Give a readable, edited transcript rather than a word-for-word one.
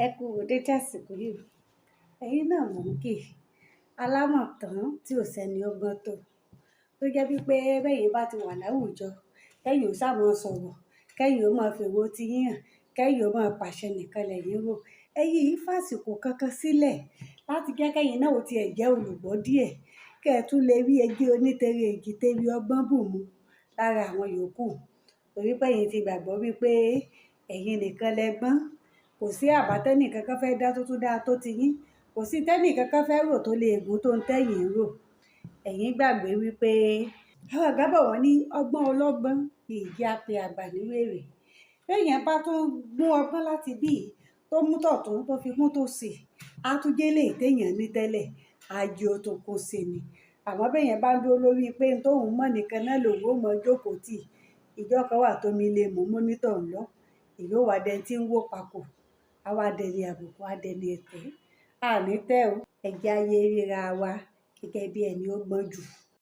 Ẹ kú dédé àsìkò yìí o. Ẹ̀yin náà mò ń kí. Alámọ̀tán tí ò sẹ́ni ọgbọ́n tó. Tó jẹ́ wípé bẹ́yìn bá ti wà láwùjọ, kẹ́yìn ò sá máa sọ̀rọ̀, kẹ́yìn ó máa fèrò tí yín hàn, kẹ́yìn ó máa pàṣẹ nìkan lẹ́yìn rò. Ẹ̀yin yìí fàsìkò kankan sílẹ̀ láti jẹ́ kẹ́yìn náà ó ti ẹ̀ jẹ́ olùgbọ́ díẹ̀, kí ẹ tún lè rí ẹjí onítẹ̀rẹ̀ èjì tẹ̀rí ọgbọ́n bù mú lára àwọn yòókù. Torí pé ẹ̀yin ti gbàgbọ́ wípé ẹ̀yin nìkan lẹ gbọ́n. Kò sí àbá tẹ́nì kankan fẹ́ dá tó tún dá tó ti yín. Kò sí tẹ́nì kankan fẹ́ rò tó lè gún tó ń tẹ̀yìn rò. Ẹ̀yin gbàgbé wípé àwọn àgbà bọ̀ wọ́n ní ọgbọ́n ọlọ́gbọ́n kì í jẹ́ apẹ àgbà ní wèrè. Bí èèyàn bá tún mú ọgbọ́n láti bí tó mú tọ̀tún tó fi kún tòsì, á tún jẹ́ eléyìí téèyàn ní tẹ́lẹ̀, á jẹ́ ó tún kún sí ni. Àmọ́ bí èèyàn bá ń dúró lórí pé ohun tóun mọ̀ nìkan náà lòun ó mọ jókòó tì, ìjọ kan wà tómi lè mú mú nítọ̀hún lọ. Èyí ó wá dẹni tí ń wò pako, á wá dẹni àbùkù, á dẹni ẹ̀tẹ́. A ní tẹ́ o. Ẹ jẹ́ á yé ríra wa gẹ́gẹ́ bí ẹni ó gbọ́n jù.